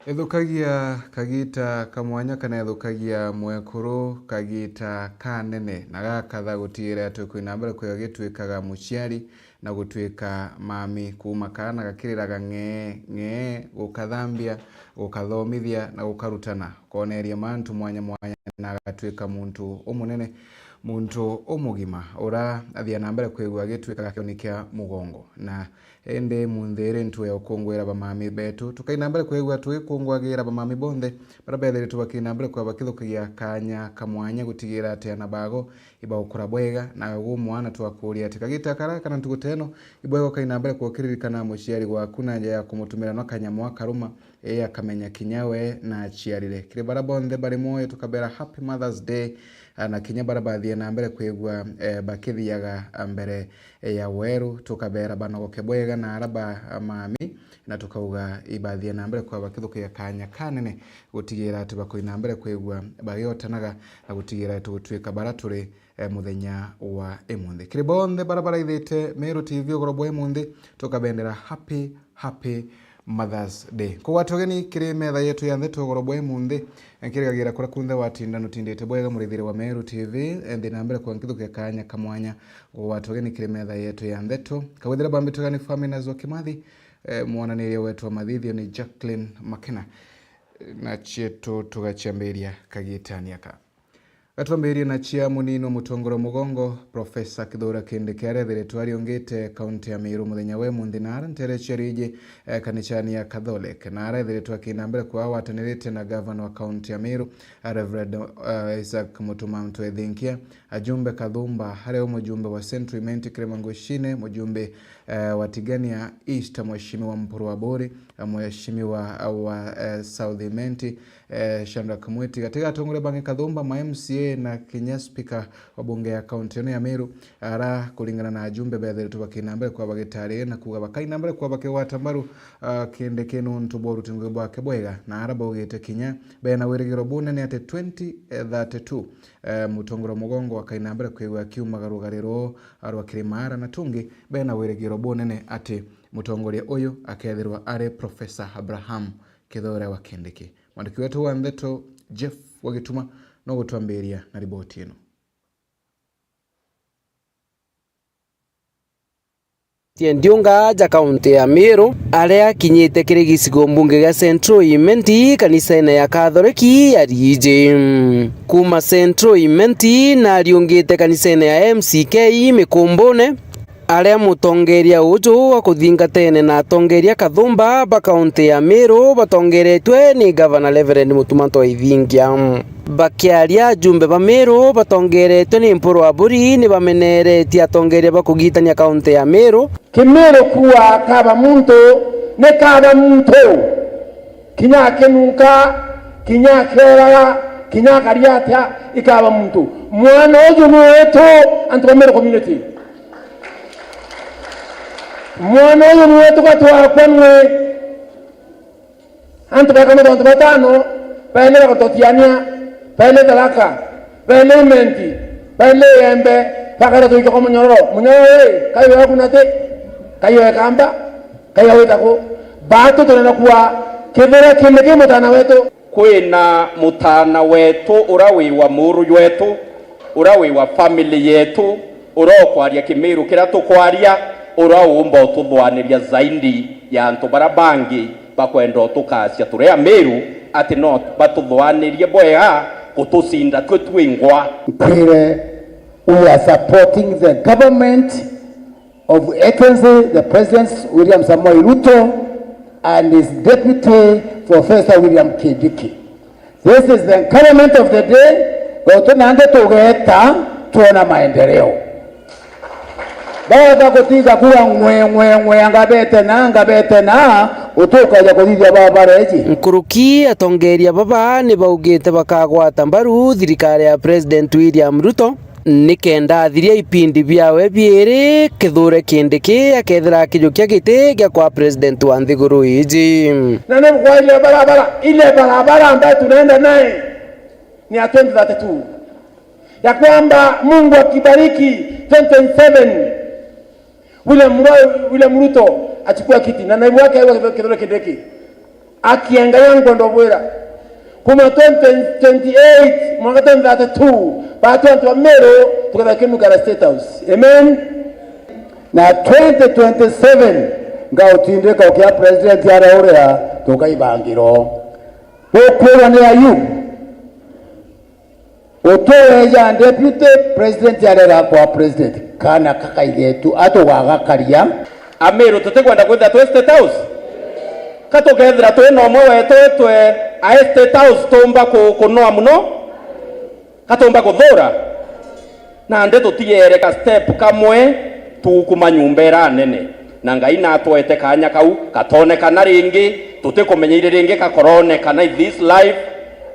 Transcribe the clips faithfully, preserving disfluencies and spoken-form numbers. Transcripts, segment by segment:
Ithukagia kagita ka mwanya kana ithukagia mwekuru kagita kanene na gakatha gutigira ati kwina mbere kwega gitwikaga muciari na gutwika mami kuuma kaana gakiriraga ng'ee ng'ee, gukathambia, gukathomithia na gukarutana, kooneria mantu mwanya mwanya na agatwika muntu umunene, muntu umugima ura athia na mbere kwigua agitwikaga kioni kia mugongo. Na Indi munthi iri ntu ya ukunguira bamami betu, tukaina mbere kwigua tugikunguagira bamami bonthe baria bethiritwe bakina mbere kwa bakithukagia kanya ka mwanya gutigira ati ana bago ibaukura bwega. Na gu mwana twakuria ati kagita kara kana ntugu teno ibwega ukaina mbere kwa ukiririkana muciari waku na nja ya kumutumira no kanyamu akaruma, ii akamenya kinya we na aciarire. Kiri baria bonthe bari mwoyo tukabera happy Mother's Day, na kinya baria bathie na mbere kwigua, eh, bakithiaga mbere ya weru, tukabera banogoke bwega na ara ba mami, na tukauga ibathie na mbere kwa bakithukia kanya kanene gutigira ati bakoina mbere kwigua bagiotanaga na gutigira ati gutwika bara turi, eh, muthenya wa imunthi. Kiri bonthe bara baraithite Meru T V ugoro bwa imunthi, tukabendera happy, happy Mother's Day. Kugwata ugeni kiri metha yetu ya ntheto ugoro bwa imunthi, nkirigagira kuria kunthe watinda nutindite bwega murithire wa Meru T V, nthi na mbere kwa nkithukia kanya ka mwanya kugwata ugeni kiri metha yetu ya ntheto. Kawithira bambitwe ni Famina Zo Kimathi, eh, mwananiria wetu wa mathithio ni Jacqueline Makena, na cietu tugaciambiria kagitania ka. Gatwambirie na cia munini wa mutongoria wa mugongo, Profesa Kithure Kindiki arethiritwe ariungite kaunti ya Meru muthenya wa imunthi na ara ntere cia Riji, eh, kanicani ya Catholic, na arethiritwe akina mbere kwa agwatanirite na gavana wa kaunti ya Meru, eh, Reverend, eh, Isaac Mutuma Mutwethinkia, ajumbe Kathumba, ario mujumbe wa Central Imenti Clement Ngushine, mujumbe, eh, wa Tigania East, Mheshimiwa Mpuru Aburi, eh, Mheshimiwa wa, eh, South Imenti, eh, Shadrack Mwiti, gati ga atongoria bangi Kathumba, ma M C A na kinya spika wa bunge ya kaunti ino ya Meru, ara kuringana na ajumbe bethiritwe bakina mbere kwa bagitariria na kuuga bakaina mbere kwa bakigwata mbaru, ah, Kindiki nuntu bwa uruti ngugi bwake bwega, na ara baugite kinya bena wirigiro bunene ati twenty thirty-two, eh, mutongoria wa mugongo akaina mbere kwigua akiumaga rugari ruu rwa Kirimara, na tungi bena wirigiro bunene ati mutongoria uyu akethirwa ari Professor Abraham Kithure wa Kindiki. Mwandiki wetu wa ndeto, Jeff wa Gituma, no gutwambiria na riboti ino. Cia ndiunga ja kaunti ya Meru, aria akinyite kiri gicigo mbunge gia Central Imenti, kanisene ya Kathoreki ya Riiji. Kuuma Central Imenti, na ariungite kanisene ya M C K Mikumbune, aria mutongeria uju akuthingatene na atongeria Kathumba ba kaunti ya Meru batongeretwe ni Gavana Reverend Mutuma Mutwethinkia. Bakiaria, ajumbe ba Meru batongeretwe ni Mpuru Aburi ni bameneretie atongeria ba kugitania kaunti ya Meru. Kimiru kuuga kaba muntu, ni kaba muntu. Kinya akinunka, kinya akeeraga, kinya akaria atia, ikaba muntu. Mwana uju ni wetu, antu ba Meru community. Mwana uyu ni wetu gatwakwa nwe. Antu bakamwe bantu batano, bene Gagototiania, bene Tharaka, bene Imenti, bene Igembe, bakaira tuikia kwa Munyororo. Munyororo ri, kai waku nati? Kai wa Ikamba, kai wa witaku? Batu tunena kuwa Kithure Kindiki mutana wetu. Kwina mutana wetu ura wi wa muru jwetu, ura wi wa family yetu, ura ukwaria Kimiru kiria tukwaria, ura uumba ututhwaniria zaidi ya antu baria bangi bakwenda utukacia turi Amiru, ati no batuthwanirie bwega gutucinda twi twingwa. Nkwire, we are supporting the government of Excellency the President William Samoei Ruto and his Deputy Professor William Kindiki. This is the government of the day, gontu nandi tugeta twona maendeleo. Baba gutinda kuga ng'we, ng'we, ng'we, anga bete na, anga bete na, utukaja kuthithia baba reji. Nkuruki atongeria baba ni baugite bakagwata mbaru thirikari ya President William Ruto, nikenda athiria ipindi biawe biiri, Kithure Kindiki akethira akijukia giti gia kwa president wa nthiguru iji. Na ni kwa ile barabara, ile barabara ambayo tunaenda naye ni ya twenty thirty-two, ya kwamba Mungu akibariki twenty twenty-seven, William Ru-, William Ruto achukua kiti na naibu wake awe Kithure Kindiki. Aki ya Ngai ankwenda ubwira, kuma twenty twenty-eight mwanka twenty thirty-two, batu antu ba Meru tukethira kinuka na State House. Amen. Na twenty twenty-seven ngautindika ukia president aria uria tukaibangiro. Ukwirwa ni Ayubu. Utueja deputy president arera kwa president, kana kakaigetu atugagakaria. Amiru tutikwenda kwithira twi State House. Ka tukethira twi na umwe wetu itwe a State House tumba ku-, kunoa muno, ka tumba kuthura. Nandi tutigeere ka step kamwe tuukuma nyumba iria nene. Na Ngai natwete kaanya kau, gatonekana ringi, tutikumenya iri ringi gakoronekana in this life.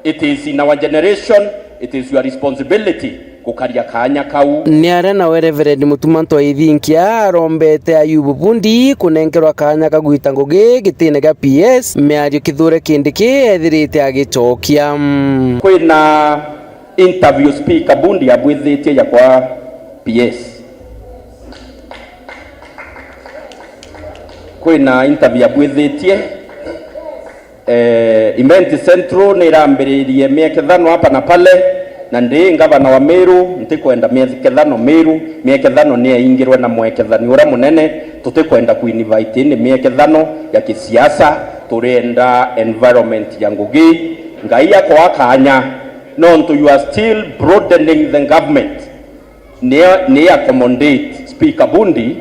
It is in our generation, it is your responsibility gukaria kaanya kau. Ni aria nawe Reverend Mutuma Ntwaithinkia arombete Ayubu Bundi kunenkerwa kaanya ka gwita ngugi gitine gia P S, miario Kithure Kindiki ethirite agicokia. Kwina interview Speaker Bundi abwithitie ya kwa P S. Kwina interview abwithitie. Eh, Imenti Central ni irambiririe miekethano hapa na pale, na ndi ngavana wa Meru, ntikwenda miekethano Meru. Miekethano ni yaingirwe na mwekethani uria munene, tutikwenda kuinvite ni miekethano ya kisiasa, turienda environment ya ngugi. Ngai akoa kaanya, nontu you are still broadening the government. Ni, ni accommodate Speaker Bundi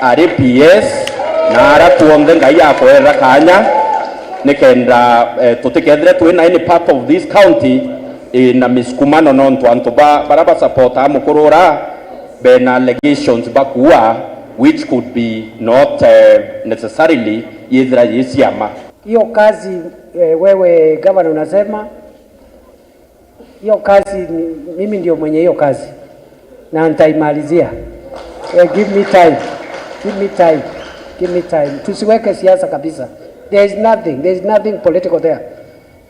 ari P S na ara tuonthe Ngai akwera kaanya, nikenda, eh, tutikethire twina any part of this county, eh, na misukumano, nontu antu ba, bara ba support a mukuru ura bena allegations bakuua, which could be not, eh, necessarily yithira yi ciama. Hiyo kazi, eh, wewe gavana unasema, hiyo kazi ni, mimi ndio mwenye hiyo kazi na nitaimalizia. Eh, give me time. Give me time. Give me time. Tusiweke siasa kabisa. There is nothing, there is nothing political there.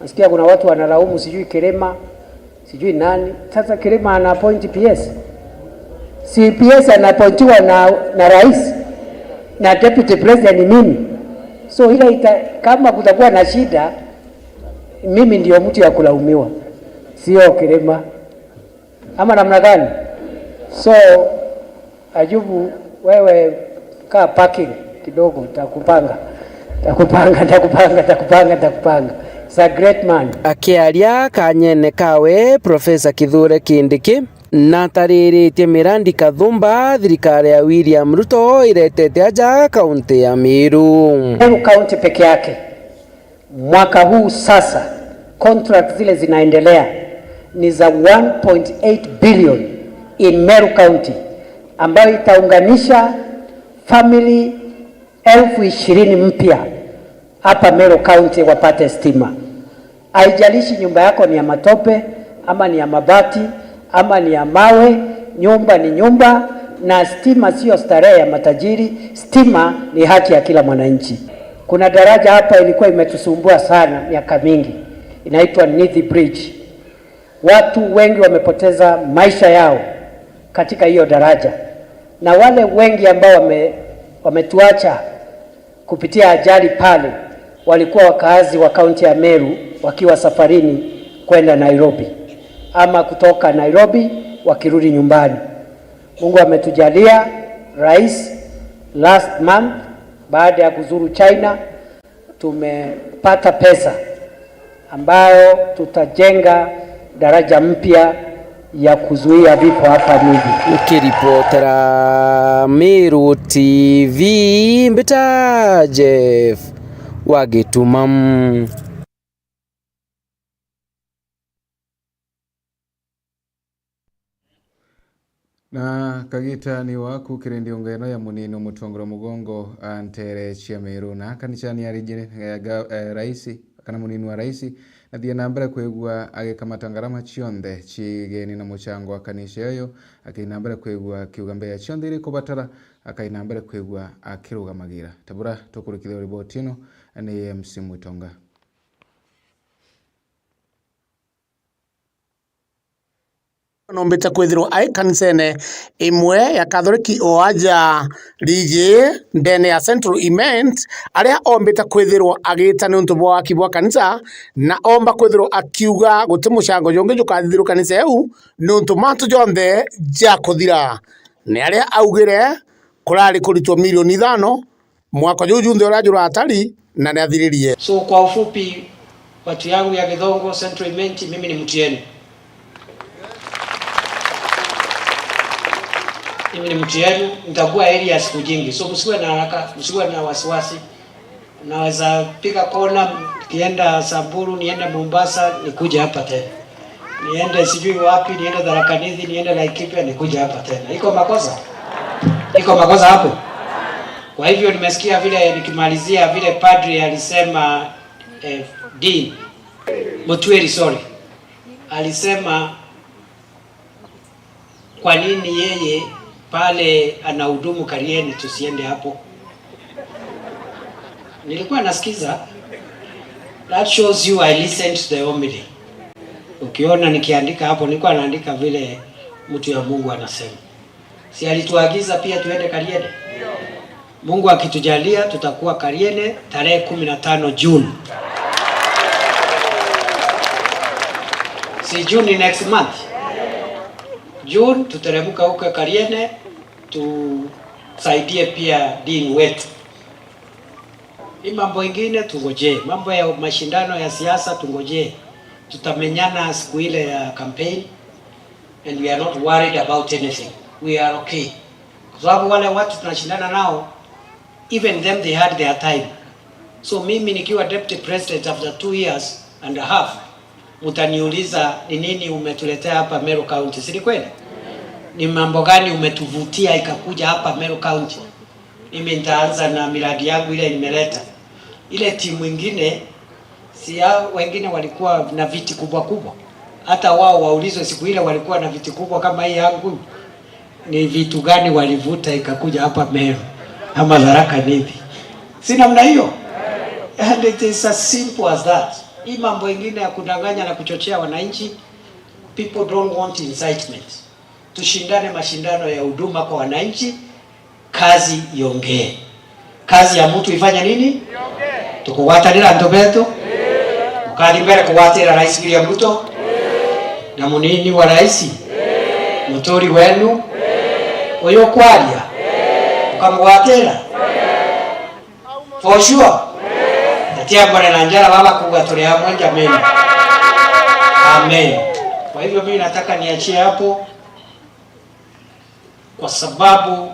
Nasikia kuna watu wanalaumu sijui Kirima, sijui nani. Sasa Kirima ana appoint P S. Si P S anaappointiwa na, na rais na deputy president ni mimi. So ile ita, kama kutakuwa na shida, mimi ndio mtu ya kulaumiwa, sio Kirima. Ama namna gani? So, Ayubu, wewe kaa parking kidogo, takupanga. Takupanga, takupanga, takupanga, takupanga. It's a great man. Akiaria kanyene kawe, Profesa Kithure Kindiki natariritie mirandi kathumba thirikari ya William Ruto iretete aja kaunti ya Meru. Meru County peke yake, mwaka huu sasa, contract zile zinaendelea ni za one point eight billion in Meru County, ambayo itaunganisha family elfu ishirini mpya hapa Meru County wapate stima. Haijalishi nyumba yako ni ya matope, ama ni ya mabati, ama ni ya mawe, nyumba ni nyumba, na stima sio starehe ya matajiri, stima ni haki ya kila mwananchi. Kuna daraja hapa ilikuwa imetusumbua sana miaka mingi, inaitwa Nithi Bridge. Watu wengi wamepoteza maisha yao katika hiyo daraja, na wale wengi ambao wame-, wametuacha kupitia ajali pale, walikuwa wakaazi wa kaunti ya Meru wakiwa safarini kwenda Nairobi, ama kutoka Nairobi wakirudi nyumbani. Mungu ametujalia, Rais, last month, baada ya kuzuru China, tumepata pesa ambayo tutajenga daraja mpya ya kuzuia vifo hapa miji. Nikiripotera Meru T V, mbita Jeff wa Gituma. Na kagita ni waku kiri ndiunga ino ya munini umutongoria mugongo, a, ntere cia Meru. Na kanisa ni arijire, eh, ga-, eh, raisi, kana munini wa raisi, nathie na mbere kwigua agikamata ngarama cionthe cigeni na mucango wa kanisa uyu, akai na mbere kwigua akiuga mbeca cionthe iri kubatara, akai na mbere kwigua akirugamagira. Tabura tukurikithia riboti ino ni M C Mwitonga. Noombite kwithirwa ai kanisene imwe ya Kathoriki o aja rigi ndene ya Central Imenti, aria oombite kwithirwa agiita niuntu bwa waki bwa kanisa, na oomba kwithirwa akiuga guti mucango jungi jukathithirwa kanisa iu niuntu mantu jonthe jakuthira. Ni aria augire kurari kuritwa milioni ithano, mwaka juu junthe uria juratari na ni athiririe. So, kwa ufupi, watu yangu ya Githongo, Central Imenti, mimi ni mtu yenu. Mimi ni mtu yenu, nitakuwa area siku jingi. So, msiwe na haraka, msiwe na wasiwasi. Naweza piga kona, nikienda Samburu, niende Mombasa, nikuje hapa tena. Niende sijui wapi, niende Tharaka Nithi, niende Laikipia, nikuje hapa tena. Iko makosa? Iko makosa hapo? Kwa hivyo nimesikia vile, nikimalizia vile padri alisema, eh, Dean Mutueri, sorry. Alisema kwa nini yeye pale anahudumu Kariene tusiende hapo? Nilikuwa nasikiza. That shows you I listened to the homily. Ukiona nikiandika hapo, nilikuwa naandika vile mtu ya Mungu anasema. Si alituagiza pia tuende Kariene? Mungu akitujalia, tutakuwa Kariene tarehe kumi na tano June. Si June ni next month? June tuteremka huko Kariene, tusaidie pia Dean wetu. Hii mambo ingine tungojee, mambo ya mashindano ya siasa tungojee. Tutamenyana siku ile ya campaign and we are not worried about anything. We are okay. Kwa sababu wale watu tunashindana nao, even them they had their time. So mimi nikiwa deputy president after two years and a half, mtaniuliza ni nini umetuletea hapa Meru County, si ni kweli? Ni mambo gani umetuvutia ikakuja hapa Meru County? Mimi nitaanza na miradi yangu ile nimeleta. Ile timu ingine, si ya, wengine walikuwa na viti kubwa kubwa. Hata wao waulizwe siku ile walikuwa na viti kubwa kama hii yangu, ni vitu gani walivuta ikakuja hapa Meru ama Tharaka Nithi? Si namna hiyo? And it is as simple as that. Hii mambo ingine ya kudanganya na kuchochea wananchi, people don't want incitement. Tushindane mashindano ya huduma kwa wananchi, kazi iongee. Kazi ya mtu ifanye nini? Tukugwatanira antu betu, ukathi mbere kugwatira Rais William Ruto na munini wa rais, muturi wenu uyu kwaria, ukamugwatira. For sure. Tatia mbone na njara baba kuga turi amwe, jameni. Amen. Kwa hivyo mimi nataka niachie hapo, kwa sababu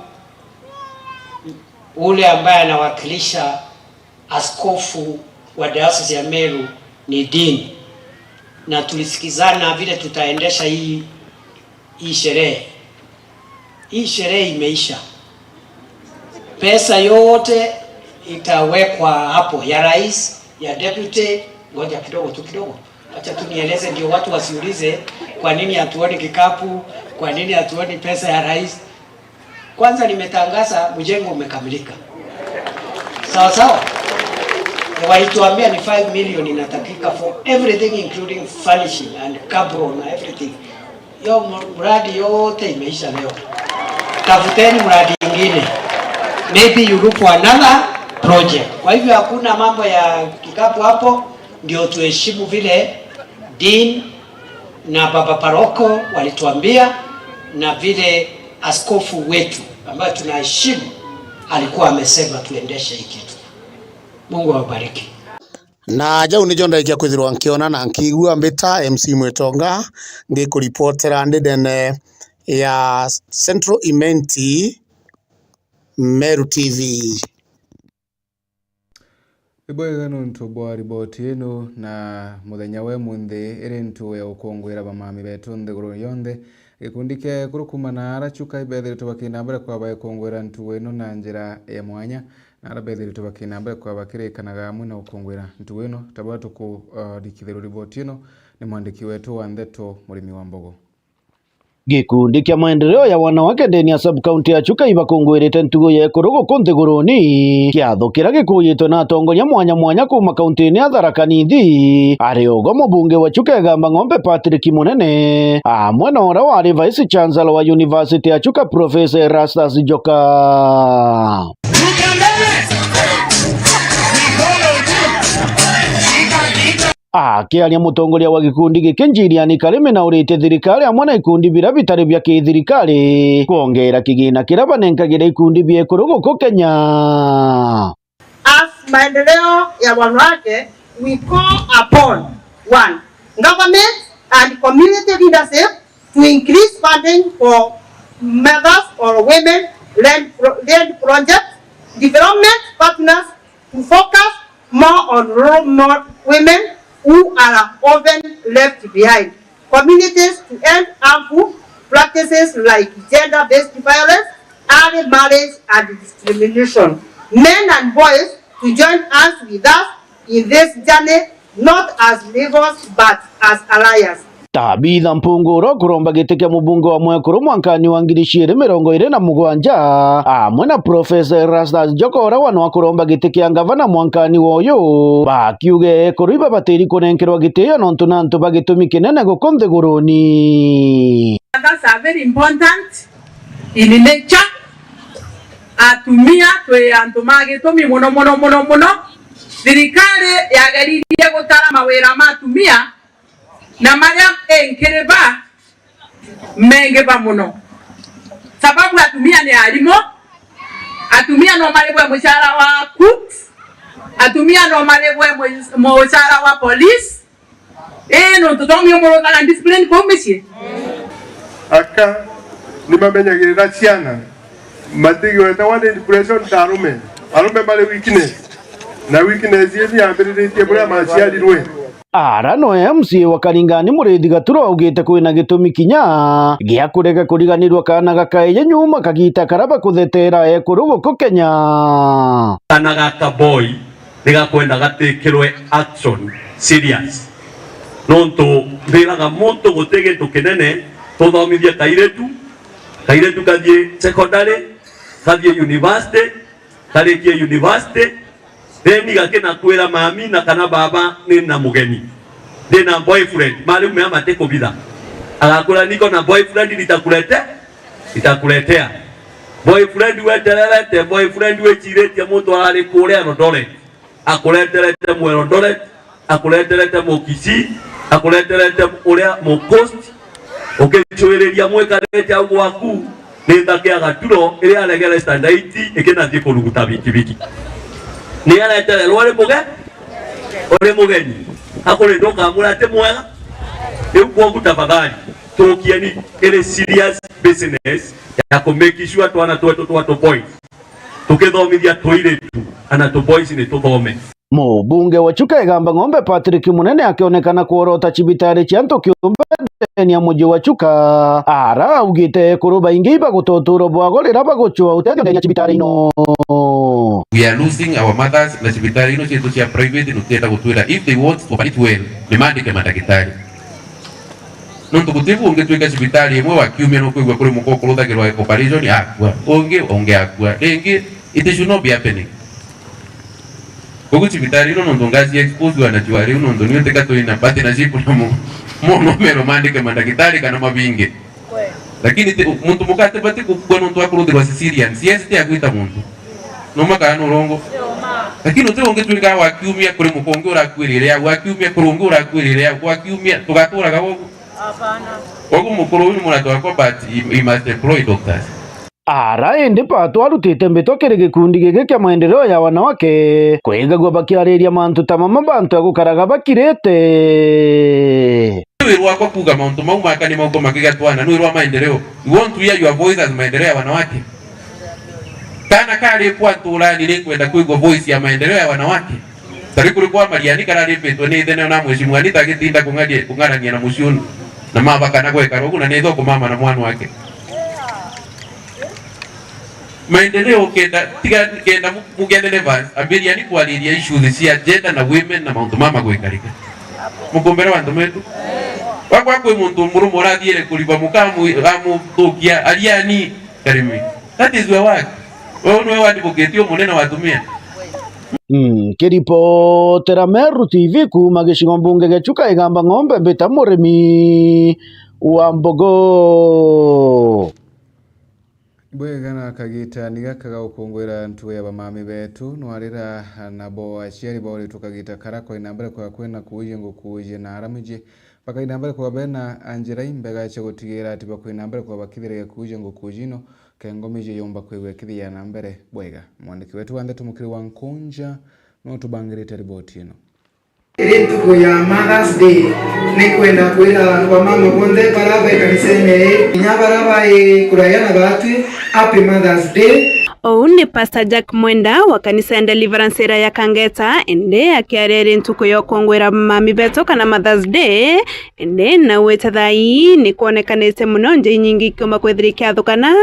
ule ambaye anawakilisha askofu wa diocese ya Meru ni Dean, na tulisikizana vile tutaendesha hii, hii sherehe. Hii sherehe imeisha. Pesa yote itawekwa hapo, ya rais, ya deputy. Ngoja kidogo tu, kidogo. Acha tu nieleze ndio watu wasiulize kwa nini hatuoni kikapu, kwa nini hatuoni pesa ya rais. Kwanza nimetangaza mjengo umekamilika. Sawa sawa? Walituambia ni five million inatakika for everything, including furnishing and cabro na everything. Hiyo mradi yote imeisha leo. Tafuteni mradi ingine. Maybe you look for another project. Kwa hivyo hakuna mambo ya kikapu hapo, ndio tuheshimu vile Dean na baba paroko walituambia na vile askofu wetu ambaye tunaheshimu alikuwa amesema tuendeshe hii kitu. Mungu awabariki. Na jau nijo ndaikia kwithirwa nkiona na nkiigua mbita M C Mwitonga, ngikuripotera ndi ndene ya Central Imenti, Meru T V. Ibwega nontu bwa riboti ino, na muthenya wa imunthi iri ntu ya gukungwira bamami betu nthiguru yonthe. Gikundi kia ekuru kuuma na ara Chuka ibethiritwe bakiina mbere kwa baikungwira ntu ino na njira ya mwanya, na ara bethiritwe bakiina mbere kwa bakirikanaga amwe na gukungwira ntu ino, ta buria tukurikithirwa riboti ino ni mwandiki wetu wa ndeto, Murimi wa Mbogo. Gikundi kia maendeleo ya wanawake ndeni ya sub-county ya Chuka ibakungwirite ntugo ya ekuru guku nthiguruni, kiatho kiria gikuyitwe na atongoria mwanya mwanya kuuma kauntini ya Tharaka Nithi, ari ogo mubunge wa Chuka Igamba Ng'ombe Patrick Munene, amwe na uria wari Vice Chancellor wa University ya Chuka Professor Erastus Njoka. Akiaria mutongoria wa gikundi giki Njiriani Karimi nauritie thirikari amwe na ikundi biria bitari bia kithirikari kwongeera kigina kiria banenkagira ikundi bia ekuru guku Kenya. As maendeleo ya wanawake, we call upon, one, government and community leadership to increase funding for mothers or women led pro-, led projects, development partners to focus more on rural mo-, women who are often left behind, communities to end harmful practices like gender-based violence, early marriage and discrimination. Men and boys to join us with us in this journey, not as rivals but as allies. Tabitha Mpungu uria ukuromba giti kia mubunge wa mwekuru mwankani wa ngiri ciiri mirongo iri na mugwanja, amwe na Professor Erastus Njoka uria wana akuromba giti kia ngavana mwankani wa uyu, bakiuga ekuru ibabatiri kunenkerwa gitio nontu ni antu ba gitumi kinene guku nthiguruni. Mothers are very important in nature. Atumia twi antu ma gitumi muno, muno, muno, muno. Thirikari yageririe gutara mawira ma atumia, na maria inkiri ba mengi ba muno. Sababu atumia ni arimu, atumia no maribwe mucara wa cooks, atumia no maribwe mu-, mucara wa police, Ii, nontu twaumia muruthaga discipline kuu micii. Aka nimamenyagirira ciana, matigwetawa ni depression ta arume. Arume bari weakness, na weakness ii yambiriritie buria maciarirwe. Ara no M C A wa Karingani Muriithi Gaturo augite kwina gitumi kinya gia kurega kuriganirua kaana gakaeja nyuma kagiita karia bakuthetera ekuru guku Kenya. Kaana gaka boy ni gakwenda gatikirwe action serious. Nontu mbiraga muntu guti gintu kinene tuthomithie kairitu, kairitu kathie secondary, kathie university, karikie university, then gakina kwira mami na kana baba ni na mugeni, ndi na boyfriend, mari umea mati kubitha, agakwira niko na boyfriend, nitakulete, nitakuletea boyfriend. Wetererete boyfriend, wiciritie muntu arari kuria Eldoret, akureterete mu Eldoret, akureterete mu Kisii, akureterete uria mu Coast, ukicuiriria mwikarite au gwaku, ni nthaka ya Gaturo iria aregere standard eight ikinathie kuruguta bikibiki. Ni aretererwa uri muge-, uri mugeni, akuri ndukamwira ati mwega. Riu kwogu tafadhali, tukieni iri serious business ya ku make sure twana twetu twa tu boys tukithomithia tuiritu ana tu boys ni tuthome. Mubunge wa Chuka Igamba Ng'ombe Patrick Munene akionekana kworota cibitari cia antu kiumbe ndeni ya muji wa Chuka, ara augite ekuru baingi ibaguta uturo bwao riria bagucua utethio ndeni ya cibitari ino. We are losing our mothers na cibitari ino cietu cia private nutienda gutwira if they want to operate well ni mandike mandagitari. Nontu guti bu ungitwika cibitari imwe wa kiumia nukwigua kuri mukwa ukuruthagirwa operation akua, ungi, ungi akua. Ringi, it should not be happening. Koguo cibitari ino nontu ngaci expose wanajua riu nontu ni utika twina partnership na mu-, muno mero mandike mandagitari kana mabinge. Lakini ti, muntu mukate bati gukua nontu akuruthirwa cesarean, C S ti agwita muntu. Numa kana ni urongo? Lakini uti ungitwika wa kiumia kuri mukwa ungi urakuirire au, wa kiumia kuri ungi urakuirire au, wa kiumia tugaturaga ugu? Hapana. Koguo mukuru uyu ni murata wakwa, but he, he must employ doctors. Ara indi Pato arutite mbitwa kiri gikundi giki kia maendeleo ya wanawake, kwigagua bakiariria mantu ta mama bantu ya gukaraga bakirite. Ni wira wakwa kuuga mauntu mau makwa ni mauko makiga twana, ni wira wa maendeleo. We want to hear your voice as maendeleo ya wanawake. Kana kari kwa nturani ni kwenda kuigua voice ya maendeleo ya wanawake. Tari kuri kwa Mariani kararimbitwe ni ithene na mheshimiwa Anita agitinda kung'aria, kung'arania na muciunu na maba kana gwekara ugu na nitho kumama na mwana wake. Maendeleo kenda, tiga kenda mu-, mugende Levance, ambiriani kwariria issues cia gender na women na mauntu mama gwikarika. Mukumbere wa antu metu. Gwakwa kwi muntu murume urathiire kuriba muka amu-, amuthukia, ariani karimi. That is your work. Wewe niwe wadvocate umunene wa atumia. Mm, kiripotera Meru T V kuuma gicigo mbunge gia Chuka Igamba Ng'ombe, mbita Murimi wa Mbogo. Bwega na kagitani gaka ga gukunguira ntugo ya bamami betu, nwarira nabo aciari bauritwe kagita kara kwina mbere kwa kwina kuuji ngukuuji na ara miji bakaina mbere kwa bena njira imbega cia gutigira ati bakwina mbere kwa bakithiragia kuuji ngukuuji ino, kengo miji yumba kwigua ikithia na mbere bwega. Mwandiki wetu wa ndeto Mukiri wa Nkunja no tubangirite riboti ino. Iri ntuku ya Mother's Day, ni kwenda kwira antu ba mama bonthe bara be kanisene ii, kinya bara bai kuraya na batwi, Happy Mother's Day. Uu ni Pastor Jack Mwenda wa kanisa ya Deliverance iria ya Kangeta, indi akiaria iri ntuku ya ukungwira mami betu kana Mother's Day, indi nauite thaa ii ni kwonekanite mono nja inyingi ikiumba kwithira ikiathukana,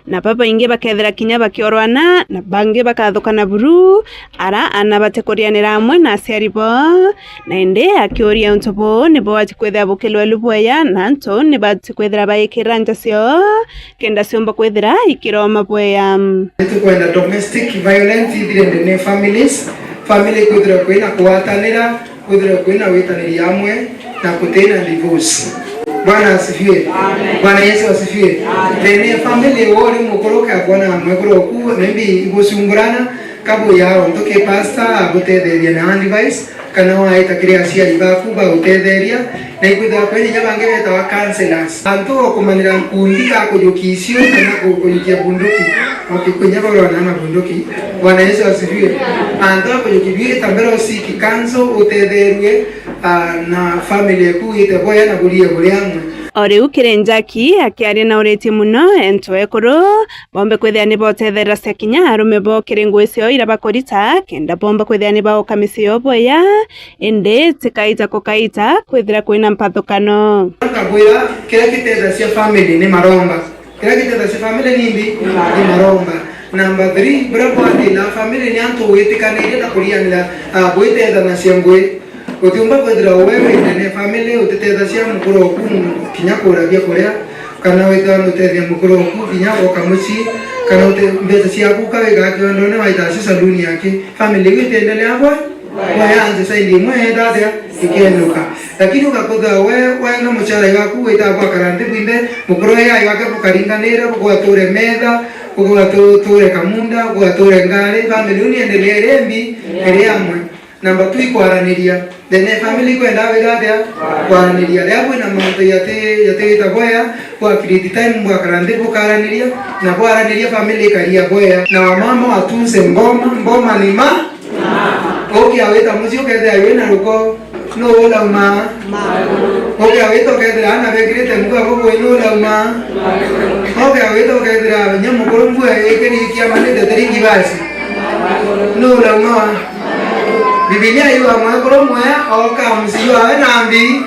na babaingi bakethira kinya bakiorwana, na bangi bakathukana buru, ara ana batikurianira amwe na aciari bo. Na indi akiuria untu buu ni bwati kwithira bukilwelu bweya, na antu ni bati kwithira baikira nja cio, kenda ciumba kwithira ikiroma bweya. Nitukwenda domestic violence ithire ndene ya families, family kwithira kwina kugwatanira, kwithirwe kwina witaniri amwe na kutina divorce. Bwana asifiwe. Bwana Yesu asifiwe. Ndene ya family, wori mukuru kakwona mwekuru oku, maybe igucungurana, kabu ya onto ki pastor agutetheria na advice, kana waita kiri aciari baku bagutetheria, na ikwithirwa kwina inya bangi betawa counselors. Antu okumanira nkundi ka kujukia icio kana ku-, kujukia bunduki. Okay, kwinya barwana na bunduki. Bwana Yesu asifiwe. Antu a kujukia biu ita mbere usiki kanso utetherue, ah, na family eku ite boya na burie buri amwe. O riu kiri Njaki akiaria na uritie mono, entu ekuru bombe kwithira ni botetherera cia kinya arume bo kiri ngui ciao ira bakurita, kenda bomba kwithira ni baoka micii yao bweya, indi tikaita kukaita kwithira kwina mpathukano. Nkabwira, kiria giteethagia family ni maromba. Kiria giteethagia family ni mbi? Ni maromba. Number three, buria bwathina family ni antu witikaniria na kurianira, ah, bwiteethanagia ngui. Utiumba kwithira we witene family utiteethagia mukuru oku kinya kura biakuria, kana withirwa nutethia mukuru oku kinya gwoka mucii, kana ute-, mbeca ciaku ukawikaa kiondone waita cio saluni yake. Family iu itiendelea bwa-, bwaya nje side imwe yenda atia? Ikenuka. Lakini ugakuthwa we, we na muchara waku wita bwakara nthi bwinthe, mukuru yai wake bukaringanira, bugwature metha, bugwature kamunda, bugwature ngari, family iu niendelee iri mbi, iri amwe. Number two, ikwaraniria. Then family ikwenda wira atia? Kwaraniria. Riria kwina mantu yati, yati wita bwaya, bwa create time bwakara nthi bukaraniria, na bwaraniria family ikaria bwaya. Na wamama watunse mboma, mboma ni ma. Ukia wita mucii ukethira wina ruko, nu ulauma? Ukia wita ukethira ana bekirite nguo bubui, nu ulauma? Ukia wita ukethira nya mukuru nguo ikirikia manite tiringi basi, nu ulauma? Bibilia yuga mwekuru mwea oka mucii wawe na mbi,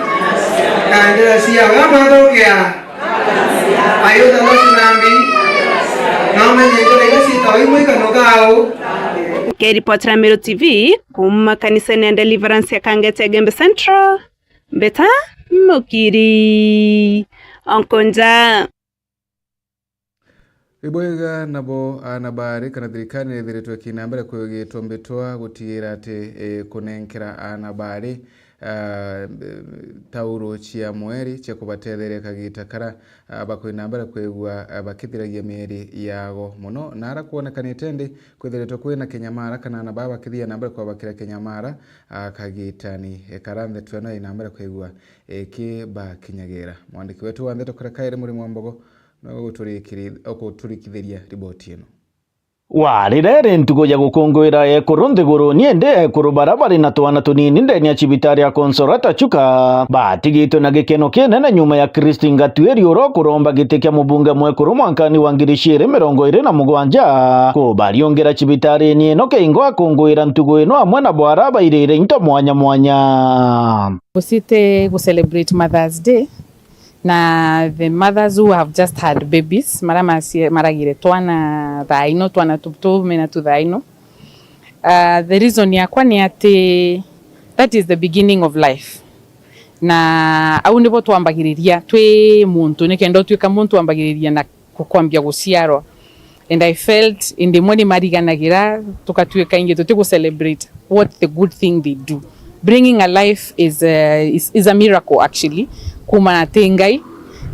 na njira ciawe amathukia. Ayuda losi na mbi, na umenye njira iria ciitawa imwe ikanuka au. Keripotera Meru T V kuuma kanisene ya Deliverance ya Kangete Gembe Central, mbeta Mukiri Onkonja. Ibwega nabo aana baari kana thirikari nithiritwe kina mbere kwigitwa mbitwa gutigira ati, eh, kunenkera aana baari, ah, tauro cia mweri cia kubatetheria kagita kara, ah, bakwina mbere kwigua, ah, bakithiragia mieri yago mono. Na ara kwonekanite ndi kwithiritwe kwina kinyamara kana aana baa bakithia na mbere kwabakira kinyamara, ah, kagitani, eh, kara ntheto ino ina mbere kwigua ikibakinyagira. Mwandiki wetu wa ndeto kara kairi Murimi wa Mbogo, no guturikiri-, guturikithiria riboti ino. Warire iri ntugu ya gukunguira ekuru nthiguru, ni indi ekuru bara bari na twana tunini ndeni ya cibitari ya Consolata Chuka batigitwe na gikeno kinene nyuma ya Christine Gatuiri uria ukuromba giti kia mubunge mwekuru mwankani wa ngiri ciiri mirongo iri na mugwanja kubariungira cibitarini ino kingo akunguira ntugu ino amwe na bwara bairire into mwanya mwanya. Gucite gu celebrate Mother's Day, na the mothers who have just had babies, mara macie-, maragire twana thaa ino, twana tu-, tume na tu thaa ino. Uh, the reason yakwa ni ati that is the beginning of life. Na au nibo twambagiriria twi muntu, nikenda utuika muntu wambagiriria na ku-, kwambia guciarwa. And I felt indi imwe ni mariganagira, tukatuika ingi tuti gu celebrate what the good thing they do. Bringing a life is a, is, is a miracle actually, kuma ati Ngai,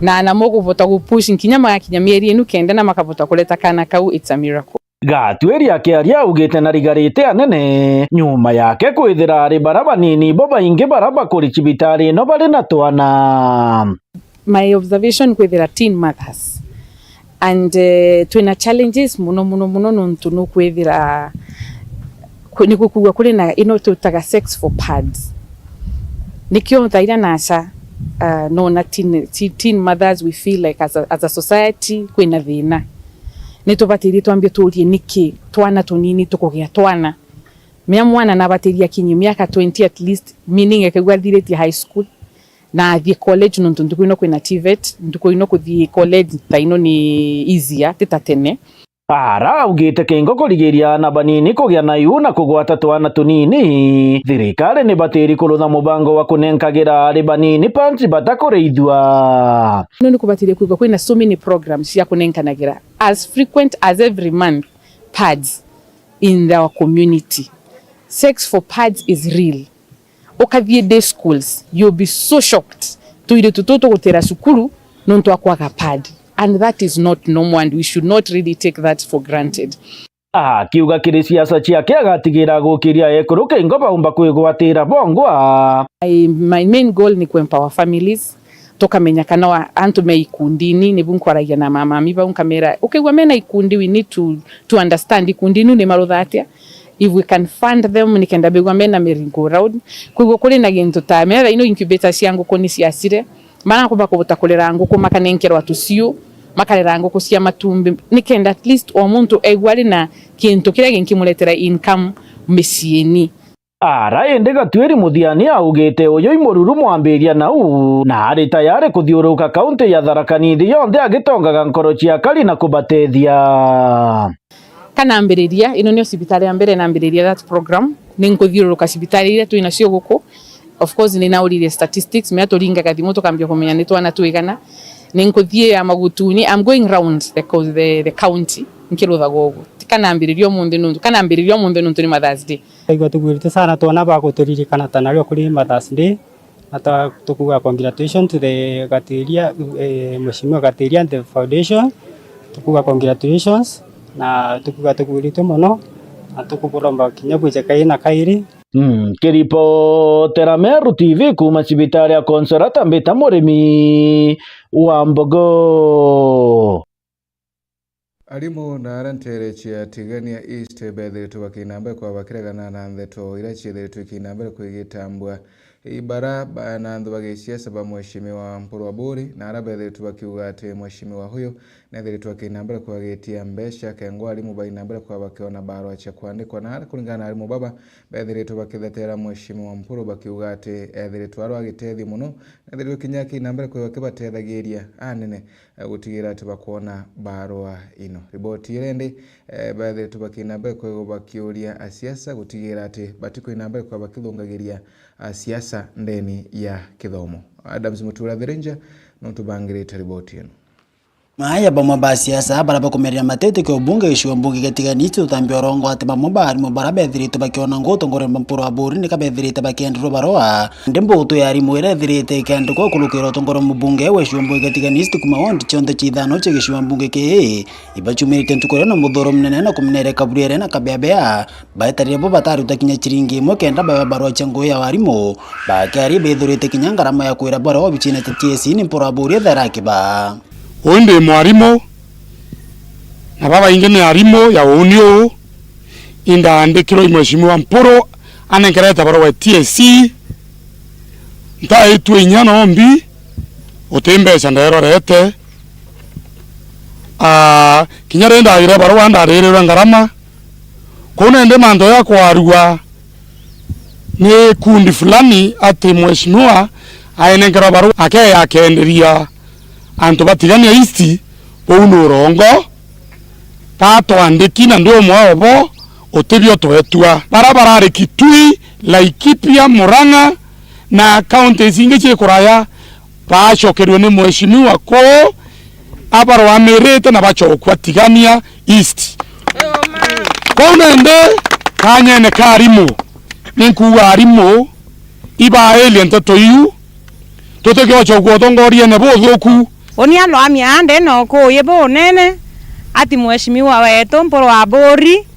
na namo kuvota gu push nkinya magakinya mieri inu kenda na makavota kureta kana kau, it's a miracle. Gatwiri akiaria augite narigarite anene nyuma yake kwithira ari bara banini bo baingi bara bakuri cibitari ino bari na twana. My observation kwithira teen mothers and, eh, twina challenges muno muno muno nontu nukwithira ku-, ni gukugua kuri na ino tutaga sex for pads. Nikio thaira naca, uh, nona teen, teen, teen mothers we feel like as a, as a society kwina thina. Ni tubatirie twambie turie niki twana tunini tukugia twana. Mea mwana nabatirie akinyie miaka twenty at least, meaning ekegua athiritie high school, na athie college nontu ntuku ino kwina TVET, ntuku ino kuthie college ta ino ni easier, ti ta tene. Ara augite kingo kurigiria ana banini kugia na iu na kugwata twana tunini, thirikari ni batiri kurutha mubango wa kunenkagira ari banini pads batakuriithua. Ino ni kubatirie kwigwa kwina so many programs cia kunenkanagira as frequent as every month pads in our community. Sex for pads is real. Ukathie day schools, you'll be so shocked. Tuiritu tutu gutira cukuru nontu wa kwaga pad. And that is not normal and we should not really take that for granted. Akiuga kiri siasa ciake agatigira gukiria ekuru kingo baumba kwigwatira bongwa. I, my main goal ni ku empower families, tukamenya kana wa-, antu me ikundini, nibu nkwaragia na mamami bau nkamera, ukigua mena ikundi, we need to, to understand ikundi inu ni marutha atia, if we can fund them, nikenda bigua mena merry-go-round. Kwigua kuri na gintu ta, mena thaino incubator cia nguku ni ciacire, marakuba kubuta kurera nguku, makanenkerwa tuciu, makarera nguku cia matumbi, nikenda at least o muntu aigua ari na kintu kiria ginkimuretera income miciini. Ara indi Gatwiri Muthiani augite uyu i mururu mwambiria nau, na ari tayari kuthiuruka kaunti ya Tharaka Nithi yonthe agitongaga nkoro cia akari na kubatethia. Kanambiriria, ino niyo cibitari ya mbere nambiriria that program. Ni nkuthiururuka cibitari iria twinacio guku. Of course, ni nauririe statistics, mea turingaga thimu tukambia kumenya ni twana twigana. Ni nkuthii ya Magutuni, I'm going round the co-, the, the county, nkiruthaga uguo. Ti kanambiriria umunthi nuntu, kanambiriria umunthi nuntu ni Mother's Day. Twaigua tugwirite sana twona baguturirikana ta nario kuri Mother's Day. Na twa-, tukuga congratulations to the Gatiria, eh, Mheshimiwa Gatiria and the foundation. Tukuga congratulations, na tukuga tugwiritwe mono, na tukuburomba kinya bwije kairi na kairi. Mm, kiripotera Meru T V kuuma cibitari ya Consolata, mbita Murimi wa Mbogo. Arimu na aria nteere cia Tigania East beethiritwe bakiina mbere kwa bakiregana na ndeto iria ciethiritwe ikiina mbere kwigitambua i bara ba-, na anthu ba gisiasa ba Mheshimiwa Mpuru Aburi, na aria beethiritwe bakiuga ati Mheshimiwa huyu neethiritwe akiina mbere kwa gitia mbeca kengwa arimu baina mbere kwa bakiona barua cia kwandikwa, na aria kuringana na arimu baba beethiritwe bakithetera Mheshimiwa Mpuru bakiuga ati eethiritwe ari wa gitethio mono, neethiritwe kinya akiina mbere kwa bakibatethagiria anene eh, gutigira ati bakwona barua ino. Riboti iria indi, eh, beethiritwe bakiina mbere kwigwa bakiuria asiasa gutigira ati batikwina mbere kwa bakithungagiria asiasa ndeni ya kithomo. Adams Mutura, The Ranger, nutubangirite riboti ino. Maya bamwe ba asiasa bara bakumerera matete kia ubunge gicigo mbunge gia Tigania East utambia urongo ati bamwe ba arimu bara beethiritwe bakiona ngugi utongoria bwa Mpuru Aburi nika beethirite bakienderwa barua. Indi mbutu ya arimu iria ithirite ikiandikwa kurukira utongoria mubunge wa gicigo mbunge gia Tigania East kuma ward cionthe cia ithano cia gicigo mbunge kii, ibacumirite ntuku iria na muthuro munene na kumeneria Kaburiere na Kabeabea baetarire bo bataruta kinya ciringi imwe kenda baewa barua cia ngugi ya warimu. Bakiaria baithurite kinya ngarama ya kwira barua obicine ta T S C ni Mpuru Aburi ethera akiba. Uu ndi mwarimu, na babaingi ni arimu ya uuni uu, indaandikirwe i Mheshimiwa Mpuru anenkerete barua ya T S C, ntaitue inya no mbi, guti mbeca nderorete. Aa, kinya riria ndaire barua ndaririrwe ngarama, kuu nindi mantu ya kwarua ni kundi fulani ati mheshimiwa ainenkerwa barua akeya akenderia antu ba Tigania East, buu ni urongo. Tatwandiki na ndi umwe obo, utibio twetua. Bara barari Kitui, Laikipia, Murang'a, Na counties ingi cii kuraya, baacokerue ni mheshimiwa kuu, abarwamirite na bacokua Tigania East. Kwou nandi kanyene ka arimu, ni nkuuga arimu ibairie nteto iu, tutigocokua utongoriene buthuku. Uni alwamia ande na ukuuyi bunene ati mheshimiwa wetu Mpuru Aburi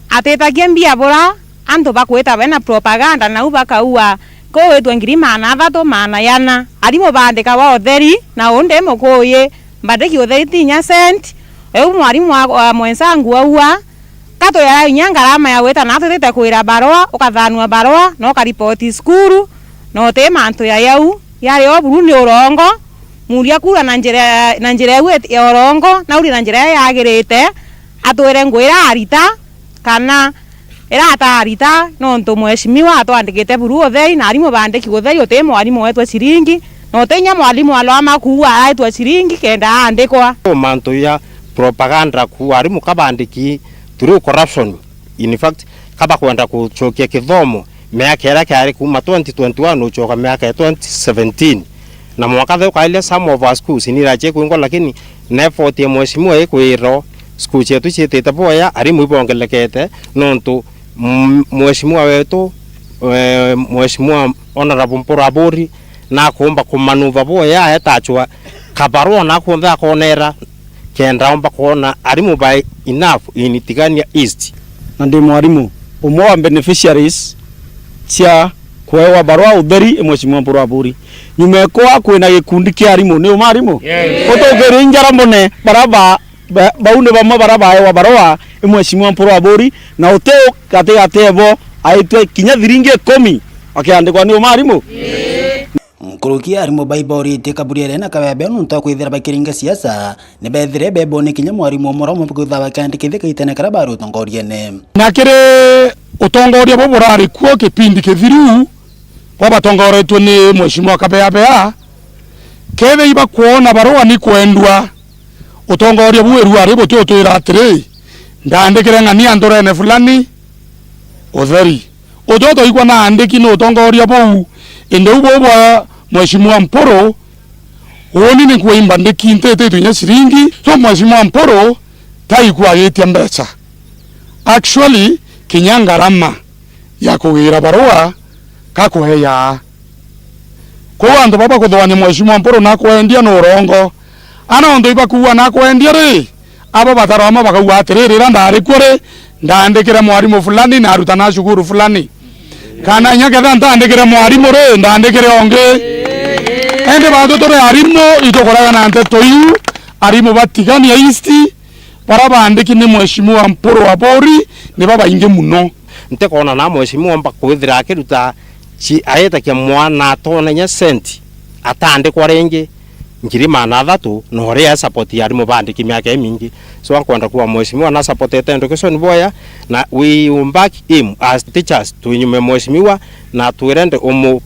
atitagia mbia bura antu bakwita bena propaganda, nau bakaua kuwitwe ngiri maana athatu, maana yana. Arimu baandika wa utheri, na undi mukuuyi mbandiki utheri ti inya cent. Eu mwarimu wa, wa mwenzangu aua, katwira inya ngarama ya gwita na twitite kwira barua, ukathanua barua, na ukaripoti cukuru, na uti mantu ya yau. Yari o buru ni urongo, muria kuura na njira, na njira iu ya urongo, na uri na njira iria yagirite, atwire ngwira arita, kana ira atarita, nontu mheshimiwa atwandikite buru utheri, na arimu baandiki utheri, uti mwarimu wetwa ciringi, na uti inya mwarimu alwama kuua aetwa ciringi kenda aandikwa. Mantu ya propaganda kuua arimu kabandiki through corruption. In fact, kaba kwenda kucokia kithomo miaka iria kiari kuuma twenty twenty-one ucoka miaka ya twenty seventeen. Na mwaka the ukairia some of our schools niracie kwingwa, lakini na effort ya mheshimiwa ikwirwo school cietu ciitite boya, arimu ibongelekete, nontu, mm, mheshimiwa wetu, eh, mheshimiwa Honorable Mpuru Aburi, nakumba kumanuva boya, etachwa kabarua na kunthe akonera, kenda omba kwona arimu by enough in Tigania East. Na ndi mwarimu umwe wa beneficiaries cia kuewa barua utheri i mheshimiwa Mpuru Aburi. Nyuma ekwa kwina gikundi kia arimu, ni uma arimu? Yes. Utukiri njara mbone, bara ba, ba, bau ni bamwe bara baewa barua i mheshimiwa Mpuru Aburi, na uti u gatigati ebo aitwe kinya thiringi ikumi akiandikwa, ni uma arimu? Yes. Nkuruki ya arimu baiboritie Kaburiere na Kabebe nontu wa kwithira bakiringa siasa, ni bethire bebone kinya mwarimu umwe uromwe kwithira bakiandikithia kaitene karia bari utongoriene. Na kiri utongoria bu burari kuo kipindi kithiru, bwa batongoretwe ni mheshimiwa Kabeabea, kethira ibakwona barua ni kwendwa, utongoria bu iruari buti utwira atiri, ndandikire ng'ania nturene fulani utheri. Uju twaigua naandiki ni utongoria buu, indi u buu bwa Mheshimiwa Mpuru, uuni ni kuimba ndiki ntititwe inya ciringi. So Mheshimiwa Mpuru taigua agitia mbeca. Actually, kinya ngarama ya kugira barua kakueyaa. Kwou antu baba kuthuania Mheshimiwa Mpuru na kwendia ni urongo. Ana untu ibakuua na kwendia ri, abo bataroma bakauga atiri, riria ndari kuo ri, ndaandikire mwarimu fulani na arutana a cukuru fulani. Kana inya kethira ntaandikire mwarimu ri, ndaandikire ungi. Indi bantu turi arimu, itukoraga na nteto iu, arimu ba Tigania East, baria baandiki ni Mheshimiwa Mpuru Aburi, ni babaingi muno. Ntikona na mheshimiwa omba kwithira akiruta ci-, aitakia mwana atona inya cent, ataandikwa ringi ngiri maana athatu, na uria e support ya arimu baandiki miaka imingi. So, ankwenda kuuga mheshimiwa na support education boya, na we back him as teachers, twinyume mheshimiwa, na twirende umu,